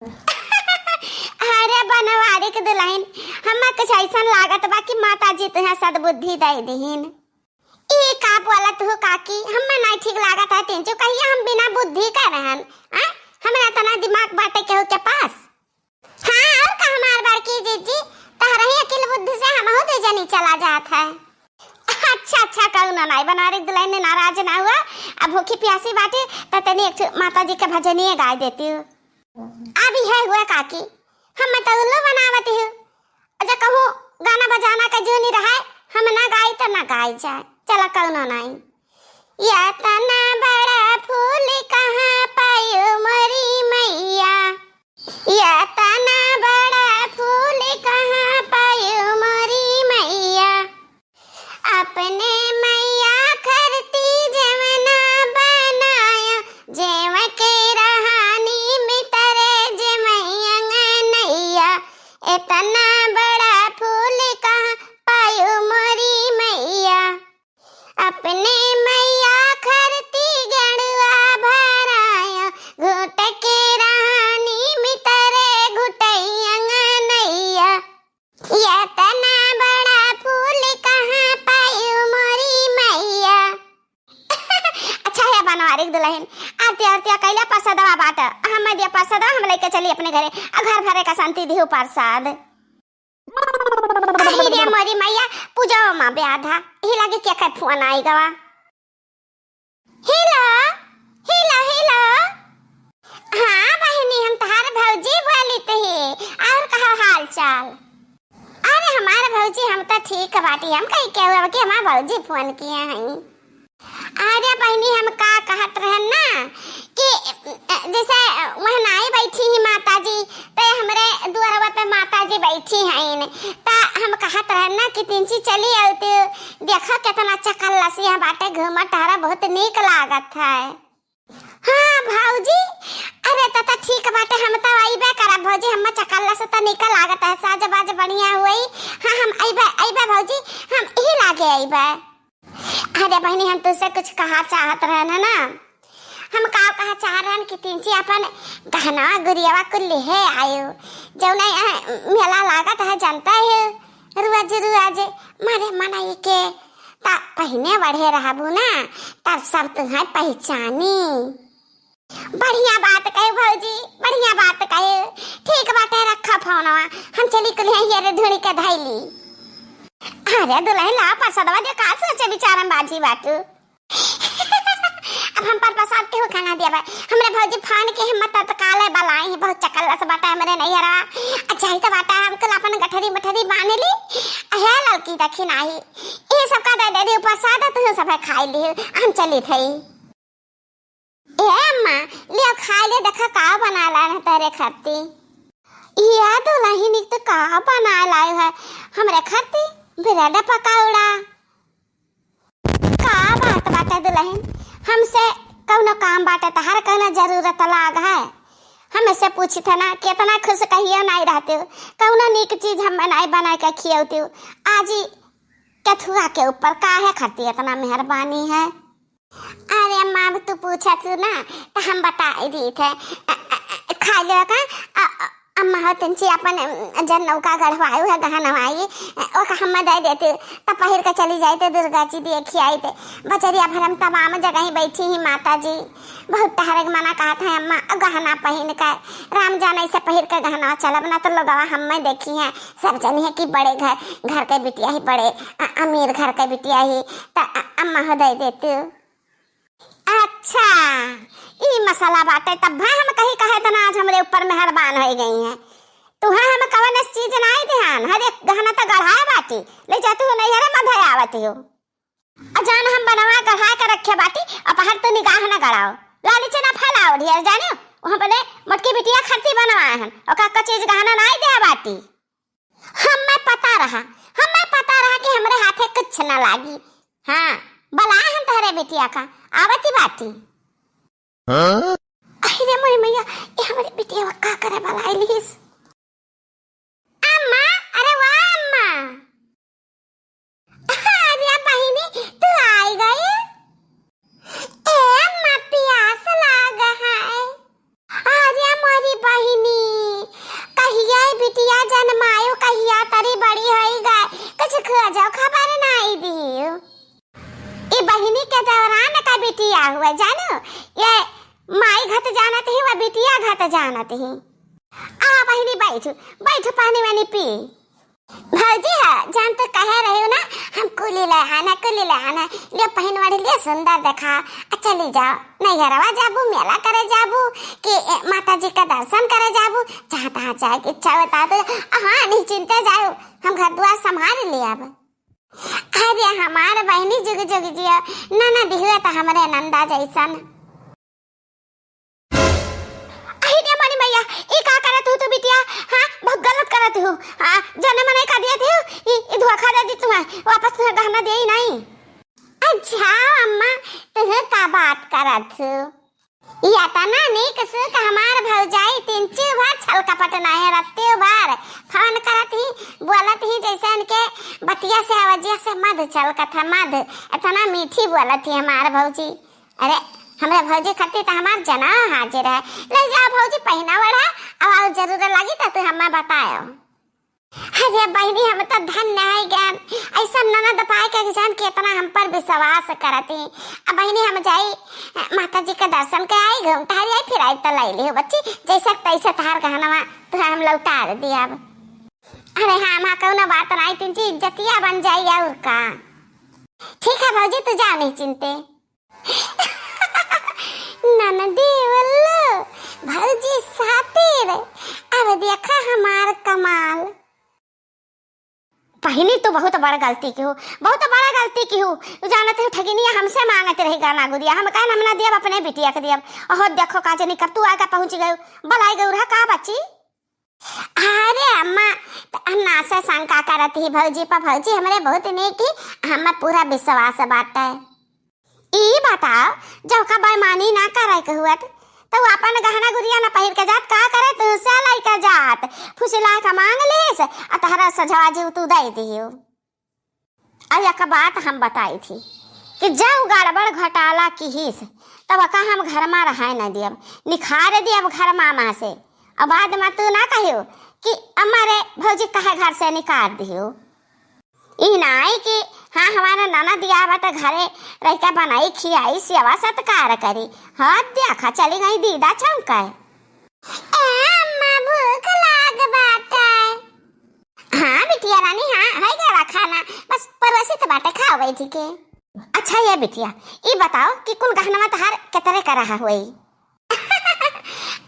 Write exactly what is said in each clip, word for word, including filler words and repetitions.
अरे बनवारी के दुलहिन, हम्मे कुछ अइसन लागत बा कि माता जी तुहें सद्बुद्धि दइ दिहिन। ई का बोलत हो काकी, हम्मे नाहीं ठीक लागत है। तिनचू कहिया हम बिना बुद्धि के रहन, आय? हमरा तना दिमाग बाटे केहू के पास? हाँ, और का हमार बड़की जीजी, तहरही अकिल बुद्धि से हमहू दू जनी चला जात है। अच्छा, अच्छा, कउनो नाई, बनवारी दुलहिन नाराज ना हुआ। अब भूखी प्यासी बाटी, त तनी एक ठो माता जी के भजनिए गाय देती हूँ। अब यह हुआ काकी, हम तो उल्लू बनावती हूँ। अच्छा, कहूँ गाना बजाना का जो नहीं रहा है, हम ना गाई तो ना गाई जाए। चला, कउनो नाई। या तना बड़ा फूल कहाँ पायो मोरी मैया, या तना बड़ा फूल कहाँ पायो मोरी मैया। अपने मैया खरती जेवना बनाया, जेव के रहानी मितरे जेवई अंगनैया। एतना बड़ा फूल कहाँ पायो मोरी मैया। अपने मैया खरती गेड़ुआ भराया, घुट के रहानी मितरे घुटई अंगनैया। एतना बड़ा फूल कहाँ पायो मोरी मैया। अच्छा है बनवारी के दुलहिन, आरती आरती कैला परसदवा बाट, हम दिया परसदवा, हम लेके चली अपने घरे, आ घर भरे का शांति दिहु परसाद। अही रे मोरी मैया, पूजावा मा ब्याधा, यही लागे के कर फोन आई गवा। हेलो, हेलो, हेलो। हाँ बहिनी, हम तहार भौजी बोलित ही। और कहा हाल चाल? अरे हमार भौजी, हम तो ठीक बाटी। हम कही के हुआ कि हमार भौजी फोन किए हैं। अरे बहिनी, हम का कहत रहन ना कि जैसे वह नाई बैठी ही माता जी, ते हमरे दुआरवा पे माता जी बैठी हैं, त हम कहत रहन ना कि तिनची चली आउती, देखा केतना चकल्लसिया बाटे, घूमत टहरा बहुत नीक लागत है। हाँ भौजी, अरे त, त ठीक बाटे, हम त अइबे करब भौजी, हम चकल्लस त नीक लागत है, साज बाज बढ़िया हुई। हाँ, हम अइबे, अइबे भौजी, हम यही लागे अइबे। अरे बहिनी, हम तुझसे कुछ कहा चाहत रहन है ना, हम का कहा चाह रहन कि तिनची अपन गहनवा गुरियवा कुल लिहे आयो, जौना यहाँ मेला लागत है, जानता है, रुआज रुआज मारे मनई के, त पहिने बढ़े रहबू ना, तब सब तुहें पहचानी। बढ़िया बात कहे भौजी, बढ़िया बात कहे। ठीक बाटे, रखा फोनवा, हम चली कुल हियारे ढूंढी के धैली। अरे दुलहिन, ला परसदवा दे, का सोचे विचार में बाझी बाटू। अब हम पर प्रसाद केहू खाना दिया बा। हमरे भौजी फोन के हिम्मत तत्काल है, बलाई है, बहुत चकल्लस बाटा हमरे नैहरा। अच्छा ही तो बाटा, हम कुल अपन गठरी मठरी बांध ली। हे ललकी दखिन आई, ये सब का दे दे दी प्रसाद, तू सब खाई ली, हम चली थई। ए अम्मा, लियो खाई ले, देखा का बना लाए है तेरे खरती। या दुलहिन, एक तो का बना लाए है हमरे खरती, ब्रेड पकौड़ा। का बात बाटे दुलहिन, हमसे कौनो काम बाटे, तहार कौनो जरूरत लाग है? हम ऐसे पूछी थे ना, कितना खुश कहियो नहीं रहते हो, कौनो नीक चीज हम नहीं बना के खियौती हो। आज ही केथुआ के ऊपर काहे खातिर इतना मेहरबानी है? अरे अम्मा, अब तू पूछत हो ना, तो हम बताई दी थे। अ, अ, अ, खा ले का? अ, अ, अम्मा हो तंची अपन, अम, जन नौका गढ़वायु है, गहनवाई, ओका हम दे देते, तब पहिर के चली जाते, दुर्गा जी देखी आई थे। बचरिया भर हम तमाम जगह ही बैठी ही माता जी, बहुत टहरे के मना कहत है अम्मा, गहना पहिन के राम जाने से पहिर के गहना चलब ना तो लोगवा हमें देखी है, सब जनी है कि बड़े घर, घर के बिटिया ही बड़े अ-, अमीर घर के बिटिया ही, त अ-, अम्मा हो दे देते। अच्छा, ई मसला बाटे, तब भाई हम कही कहे तना आज हमरे ऊपर मेहरबान हो गई हैं। तुहे हम कवन चीज नाई ध्यान, हर एक गहना तो गढ़ाए बाटी, ले जा तू नैहरे मधे आवत हो। अ जान हम बनवा गढ़ा के रखे बाटी, अब हर तू निगाह न गड़ाओ, लालच ना फैलाओ ढेर जाने। वहाँ बने मोटकी बिटिया खरती बनवाए हन, ओका को चीज गहना नाई दे बाटी। हमें पता रहा, हमें पता रहा कि हमरे हाथे कुछ ना लागी। हाँ, बलाए हम तहरे बिटिया का, आवती बाटी। हाँ? अरे मोरी मैया, ये हमरे बिटिया का करे बलाए लीस? अम्मा, अरे वाह अम्मा। अरे बहिनी, तू आई गई? ए अम्मा, प्यास लाग है। अरे मोरी बहिनी, जानत ही। आ बहिनी बैठू, बैठू पानी वानी पी। भौजी है, जान तो कहे रही हो ना, हम कुली ले आना, कुली ले आना, ले पहिन वाली ले सुंदर देखा, आ चली जाओ, नैहरवा जाबू, मेला करे जाबू, कि ए, माता जी का दर्शन करे जाबू, जहाँ तहाँ जाए के इच्छा होता तो, हाँ, नहीं चिंते जाओ, हम घर दुआर संभाल लेब। अरे हमार बहिनी जुग जुग जियो, ननद हुए तो हमरे नंदा जैसन। अहि रे मोरी मैया, ई का करत हू तू बिटिया? हाँ, बहुत गलत करत हू। हाँ, जने मने का दियत हू, ई, ई धोखा दे दी तुम्हें, वापस तुम्हें गहना दे ही नहीं। अच्छा अम्मा, तुम्हें का बात करत हू? ई अतना नीक सुख हमार भौजाई, तिनचू भर छल कपट नाहीं, रत्तियो भर फोन करत ही, बोलत ही जैसे इनके बतिया से, आवाजिया से मध छलकत है, मध। इतना मीठी बोलत ही हमार भौजी। अरे, हमरे भौजी खातिर तो हमार जनौ हाजिर है। ले जाओ भौजी, पहिना ओढ़ा, अब और जरूरत लगी तो तू हमें बतायो। अरे बहिनी, हम तो धन्य है ज्ञान, ऐसा ननद पाए के जान के इतना हम पर विश्वास करती। अब बहिनी, हम जाई माता जी के दर्शन के आई, घूम टहल आई, फिर आई तो लाई लिहो बच्ची, जैसे तैसे तहार गहनवा तुहे हम लौटा दियब। अरे हाँ, माँ, कौनो बात नहीं, तुमची इज्जतिया बन जाई और का। ठीक है भौजी, तू जाओ, नहीं चिंते। ननदी उल्लू, भौजी सातिर, अब देखा हमार कमाल। बहिनी, तू बहुत बड़ गलती किहू, बहुत बड़ गलती किहू। तू जानत हो, ठगिनिया हमसे मांगत रही गहना गुरिया, हम कहन हम ना दियब, अपने बिटिया के दियब। अहो देखो का जनी कब तू आके पहुँच गयो, बलाई गयो रहा का बच्ची? अरे अम्मा, त हम ना से शंका करत ही भौजी पर, भौजी हमरे बहुत नेक ही, हमें पूरा विश्वास बाटे। ई बताओ, जब का बेईमानी ना करे के हुअत, तो वो अपन गहना गुरिया ना पहिर के जात, का करे तुमसे लइके जात, फुसिला के मांग लेस, आ तहरा सझवा जी तू दे दियो। और एक बात हम बताई थी कि जब गड़बड़ घोटाला किहिस, तब का हम घर में रहे न दियब, निखार दियब घर में से। और बाद में तू ना कहियो कि अम्मा रे भौजी कहे घर से निकाल दियो। ई नाई कि हाँ, हमारा ननद आवत घरे रह के बनाई, खियाई, सेवा सत्कार करी। हाँ, देखा चली गई दीदा चौंके। ए अम्मा, भूख लाग बाटे। हाँ बिटिया रानी, हाँ, है गया खाना, बस परोसी तो बाटे, खाओ बैठी के। अच्छा ये बिटिया, ई बताओ कि कुल गहनवा तहार केतरे का रहा होई?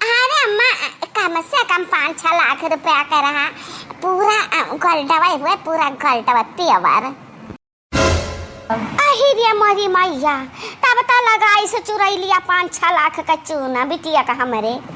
अरे अम्मा, कम से कम पाँच छह लाख रुपया का रहा, पूरा, अ, गोल्डवा हुए, पूरा गोल्डवा pure। अहि रे मोरी मैया, तब तो लगाई से चुरैलिया पाँच छह लाख का चूना बिटिया का हमरे।